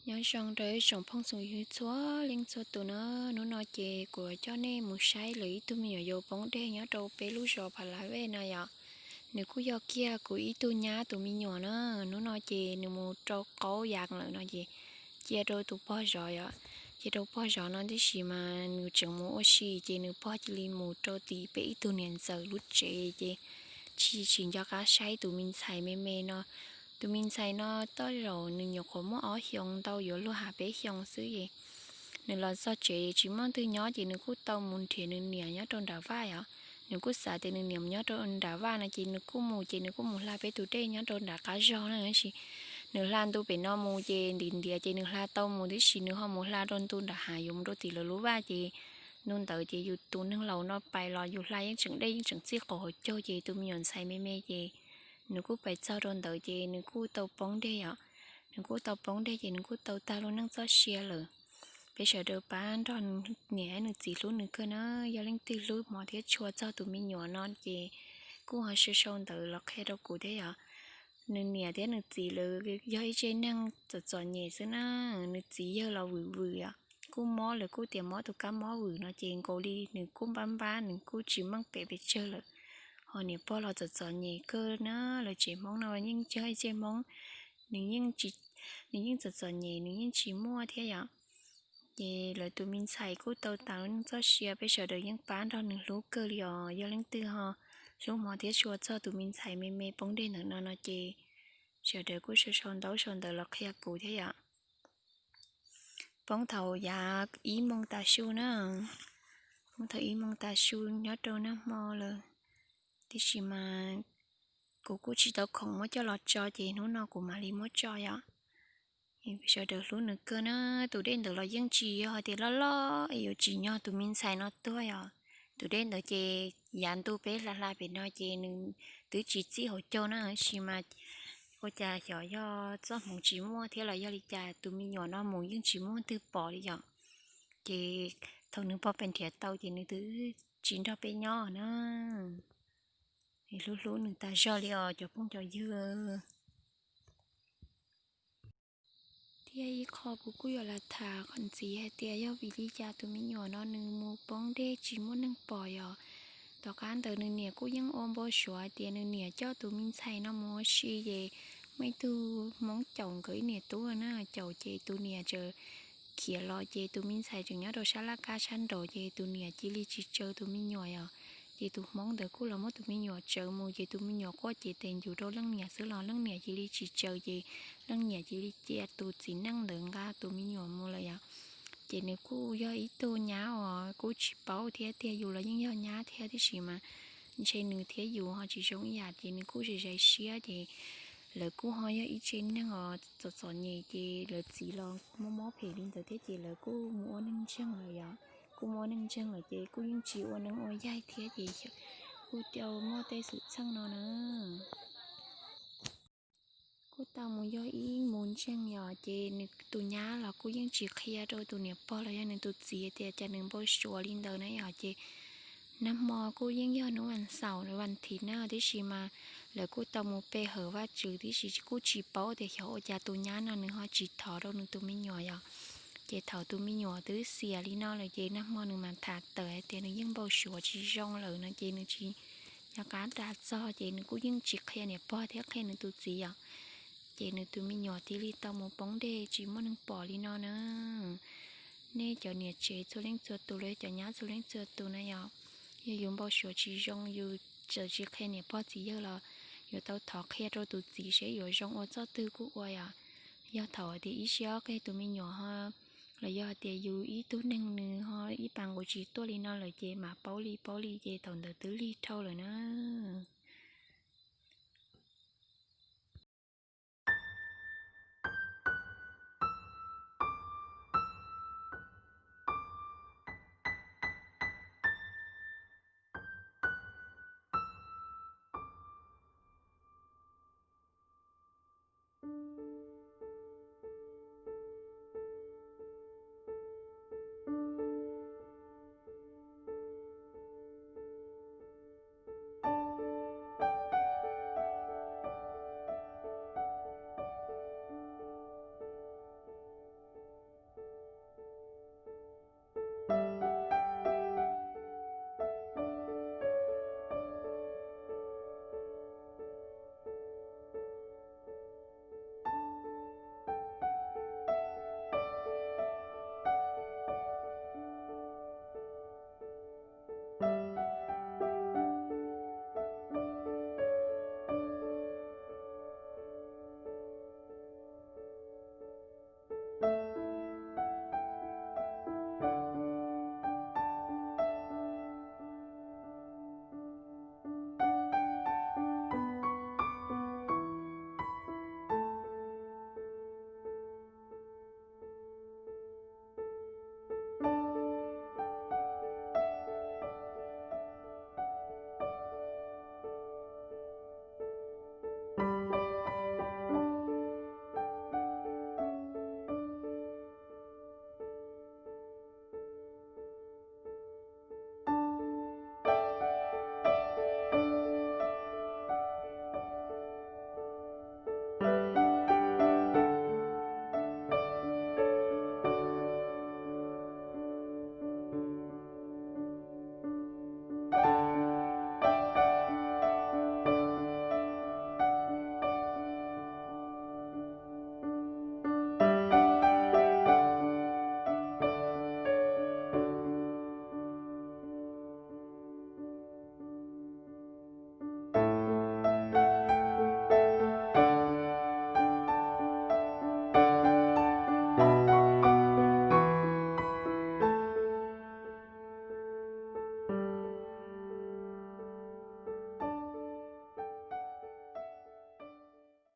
Nyob zoo rau ib tsoom phooj ywg txhua leej txhua tus na, hnub no ces kuv coj nej mus saib lawv ib tug me nyuam yaus poob dej nyob rau peb lub zos Pha Lav Vej no yom. Nws kuj yog kiag kuv ib tug nyab tus me nyuam na, hnub no ces nws mus rau qaub yav lawm no ces cia rau tus pog zov yom, cia rau pog zov no tib si mas nws tseem mus ua si ces nws pog cia li mus rau tim peb ib tug niam ntxawm lub tsev ces tsis tsis nco qab saib tus me ntxhais me me no. Tus me ntxhais no tej zaum nws nyuam qhuav muaj ob xyoos ntau yuav luag peb xyoos xwb es nws los txog tsev tsis muaj twg nyob ces nws kuj tau mus nrhiav nws niam nyob rau nram vaj os. Nws kuj xav tias nws niam nyob rau nram vaj no ces nws kuj mus ces nws kuj mus hla peb tus dej nyob rau nram qab zog na, tab sis nws hla ntu pem no mus ces ntim ntiav ces nws hla tau mus tib si, nws ho mus hla rau ntu nram hav yuav mus rau tim lawv lub vaj ces ntu ntawd ces yus tus neeg laus no pais los yus hla yeej tseem dej yeej tseem txij qaum hauv caug ces tus me nyuam ntxhais me me ces nws kuj pais txog rau ntawd ces nws kuj tau poob dej os. Nws kuj tau poob dej ces nws kuj tau tag lub neej txoj sia lawm. Peb sawv daws pab nrog niam nws txiv hlub nws kawg na, yog leej twg hlub hmov thiab tshua txog tus me nyuam no ces kuj ho sau sau ntawv los qhia rau kuv thiab yom. Nws niam thiab nws txiv lawv yog ib tse neeg txom txom nyem xwb na, nws txiv yawg los vwm vwm yom, kuj mob lawv kuj tias mob tus kab mob vwm no ces nkaus li nws kuj npab npab nws kuj tsis meej pem pes tsawg lawm. Ho niam pog los txom txom nyem kawg na, lawv tsev Hmoob no yeej yog ib tse Hmoob, nws yeej txom txom nyem nws yeej tsis muaj thiab yom. Ces lawv tus me ntxhais kuj tau tas lub neej txoj sia, peb sawv daws yeej pab nrog nws hlub kawg li os. Yog leej twg ho hlub hmov thiab tshua txog tus me ntxhais me me poob dej ntawm no no ces sawv daws kuj sau sau ntaub sau ntawv los qhia kuv thiab yom. Poob thaum yav ib moos tav su na, poob thaum ib moos tav su nyob rau nag hmo lawm, tiam sis mas kuv kuj tsis tau khoom muab coj los tso ces hnub no kuv mam li muab tso yom. Sawv daws hlub nws kawg na, tus dej ntawd los yeej tsis yog hais tias loj loj es yuav tsim nyog tus me ntxhais no tuag yom. Tus dej ntawd ces yav ntu peb hla hla pem no ces nws twb tsis txij hauv caug na, tab sis mas ua cas xyov yog txoj hmoov tsis muaj thiab los yog li cas tus me nyuam no mus yeej tsis muaj twg pom li yom. Ces thaum nws pog pes nrhiav tau ces nws twb tsis nrog peb nyob na. Hlub hlub nws tas zog li os cov phooj cov ywg. Thiab ib qho kuv kuj yuav lam tham qhov ntxiv hais tias yog vim li cas tus me nyuam no nws mus poob dej tsis muaj neeg pom yom. Tom qab ntawd nws niam kuj yeej ua npau suav tias nws niam coj tus me ntxhais no mus ua si ces muaj ib tug Hmoob caum nkawd ib niam tub na, caum ces tus niam txawm khiav los ces tus me ntxhais tseem nyob rau sab laj kab sab nraud ces tus niam cia li tsis tsaws tus me nyuam yom. Ces tus Hmoob ntawd kuj los muab tus me nyuam tsaws mus ces tus me nyuam quaj ces tes ncus rau leej niam xwb los leej niam cia li tsis tsaws ces leej niam cia li cia tus txiv neej ntawd nqa tus me nyuam mus lawm yom. Ces nws kuj yog ib tug nyab uas kuj tsis paub thiab tiag, yus los yeej yog nyab thiab tiam sis mas ntshe nws thiab yus ho tsis zoo ib yam ces nws kuj zais zais siab ces lawv kuj ho yog ib tse neeg uas txom txom nyem ces lawv txiv los mob mob phem li ntawd thiab ces lawv kuj mus ua neeg ntseeg lawm yom. Kuj mus ua neeg ntseeg lawm ces kuj yeej tsis ua neeb ua yaig thiab ces kuj tau muaj tej xwm txheej no na. Kuj tau mus yog ib mus ntseeg yom, ces nws tus nyab los kuj yeej tsis qhia rau tus niam pog los yog nws tus txiv tias cas nws npau suav li ntawd na yom. Ces nag hmo kuj yeej yog hnub vas xaum vas thiv na, tiam sis mas lawv kuj tau mus pe hawm Vajtswv tiam sis kuj tsis paub tias xyov ua cas tus nyab no nws ho tsis thov rau nws tus me nyuam yom. Ces thaum tus me nyuam twb xiam li no lawm ces nag hmo nws mam tham tawm hais tias nws yeej npau suav tsis zoo lawm no ces nws tsis nco qab dag txog ces nws kuj yeej tsis qhia niam pog thiab qhia nws tus txiv yom. Ces nws tus me nyuam thiaj li tau mus poob dej tsis muaj neeg pom li no na. Nej cov niam tsev txhua leej txhua tus los yog cov nyab txhua leej txhua tus na yom, yog yus npau suav tsis zoo yus txawm tsis qhia niam pog txiv yawg los yuav tau thov qhia rau tus txiv seb yuav zoo ua txoj twg kuj ua yom. Yog thaum tias ib siab ob qig tus me nyuam ho los yog tias yus ib tug neeg nws ho ib pas nqus tsis tuaj li no lawm ces mam paub li paub li ces thaum ntawd twb lig dhau lawm na.